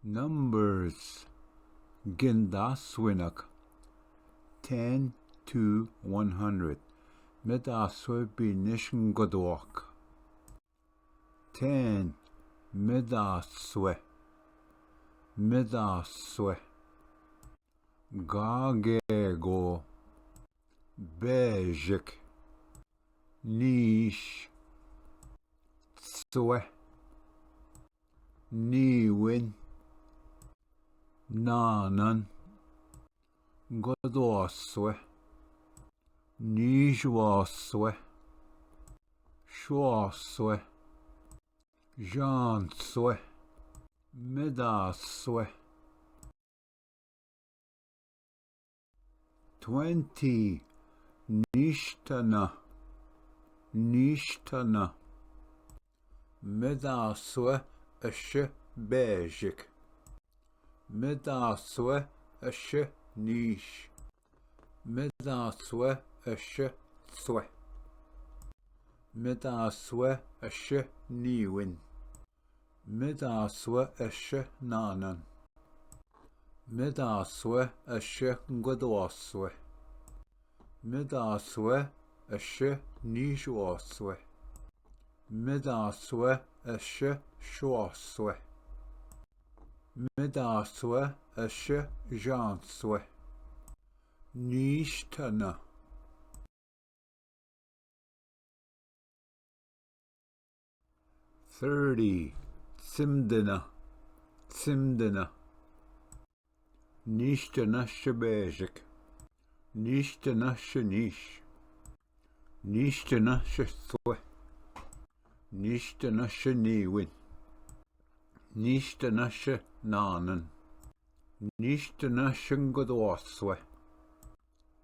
Numbers Gindaswinak 10 to 100 Midaswe Binishngodwak 10 Midaswe Midaswe Gagego Bejik Nish Tswe Niwin Nanan Godoswe Nijwaswe Shwaswe Janswe Midaswe 20 Nishtana Nishtana Midaswe Ashe Bejik Midaswe Ashe Nish Midaswe Ashe Tswe Midaswe Ashe Niwin Midaswe Ashe Nanan Midaswe Ashe Ngodoswe Midaswe Ashe Nijwaswe Midaswe Ashe Shwaswe Midaswe Ashe Janswe Nishtana 30 Tsimdina Tsimdina Nishtana Shebejik Nishtana Shanish Nishtana Shthwe Nishtana Shaniwin Nishtana Shnanan Nishtana Shingodwaswe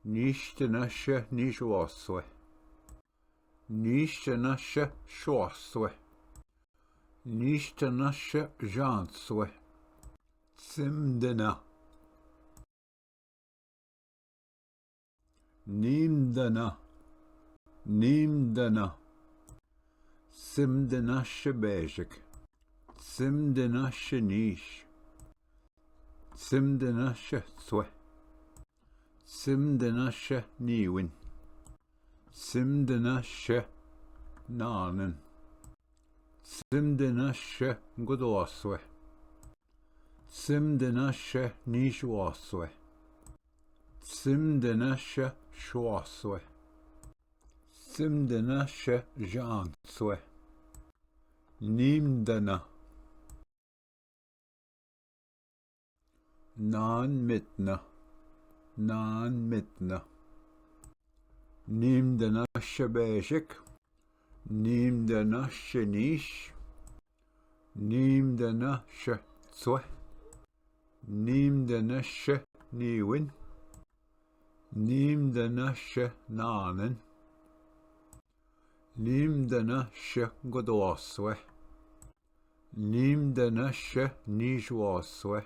Nishtana Shnishwaswe Nishtana Shwaswe Nishtana Janswe Tsimdina Nimdana Nimdana Simdina Shebejik Simdina Shanish Simdina Shthwe Simdina Shniwin Simdina Shnanan Simdina Shgodoswe Simdina Shnishwaswe Simdina Shwaswe Simdina Shjanswe Nimdana Nan Mitna Nan Mitna Nimdana Shebejik Nimdana Shanish Nimdana Shtswe Nimdana Shniwin Nimdana Shnanan Nimdana Shgodoswe Nimdana Shnijwaswe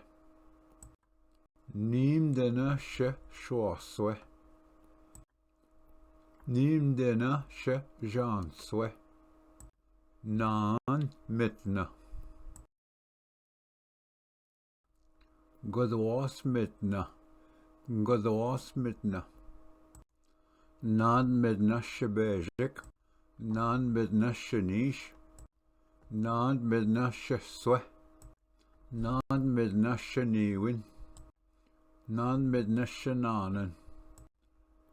Nimdana Shwaswe Nimdana Shjanswe Nan Mitna Godwas Mitna Godwas Mitna Nan Midna Shebejik Nan Midna Shanish Nan Midna Shswe Nan Midna Shaniwin Nan Midna Shananan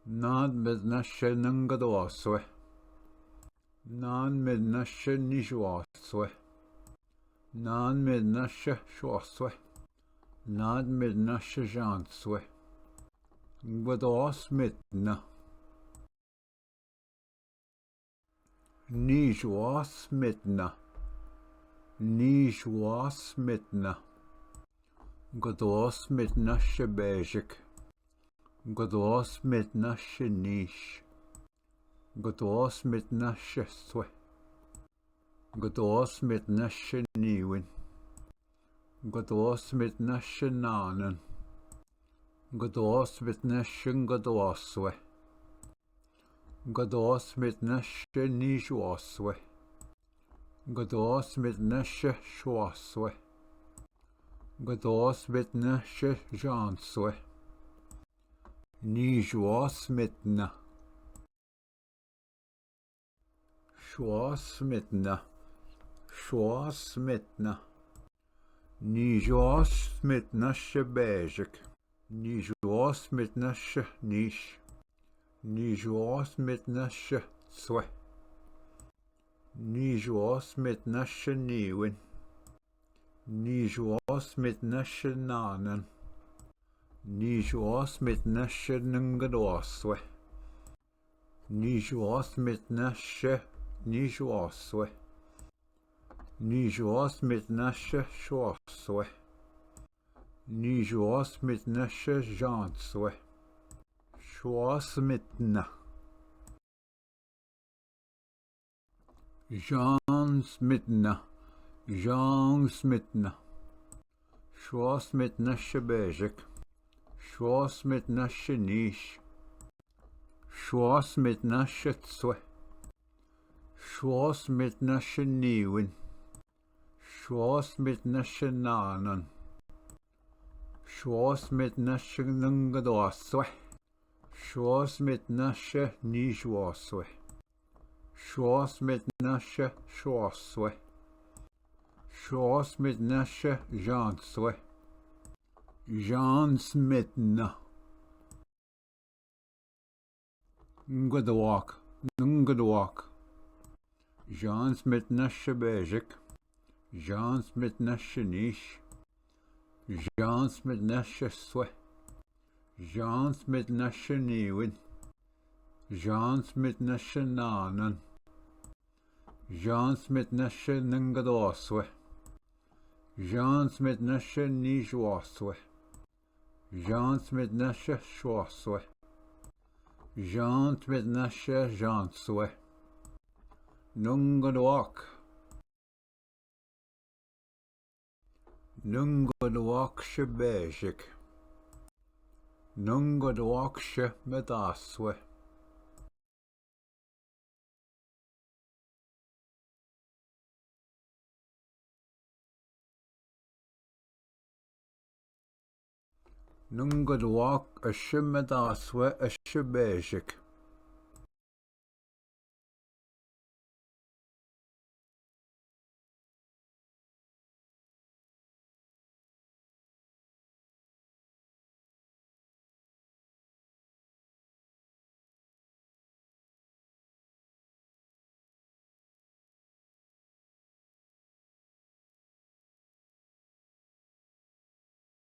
Nan Midna Shanangadwaswe Nan Midna Shanishwaswe Nan Midna Shwaswe Nan Midna Shajanswe Gwados Midna Nijwas Midna Nijwas Midna Gwados Midna Shebejik Gwados Midna Shanish Gwados Midna Shthwe Gwados Midna Shaniwin Gwados Midna Shananan Gwados Midna Shingodwaswe Gwados Midna Shanishwaswe Gwados Midna Shwaswe Gadosmitna Shanswe. Nijwasmitna. Schwasmitna. Schwasmitna. Nijwasmitna Shebejik. Nijwasmitna Shnish. Nijwasmitna Shswe. Nijwasmitna Shniwin. Nijwasmitna Shnanan. Nijwasmitna Shnungadwaswe. Nijwasmitna Shnijwaswe. Nijwasmitna Shwaswe. Nijwasmitna Shjanswe. Schwasmitna. Jansmitna. Jansmitna. Schwasmitna Shebejik. Schwasmitna Shnish. Schwasmitna Shitswe. Schwasmitna Shniwin. Schwasmitna Shnanan. Schwasmitna Shnungadwaswe. Schwasmitna Shnijwaswe. Schwasmitna Shwaswe. Schwasmitna Shjanswe. Jansmitna. Ngadwak. Ngadwak. Jansmitna Shebejik. Jansmitna Shnish. Jansmitna Shswe. Jansmitna Shniwin. Jansmitna Shnanan. Jansmitna Shnungadwaswe. Jansmitna Shnijwaswe. Jansmitna Shwaswe. Jansmitna Shjanswe. Nungadwak. Nungadwak Shebejik. Nungadwak Shmedaswe. Nungadwak Shmedaswe Shebejik.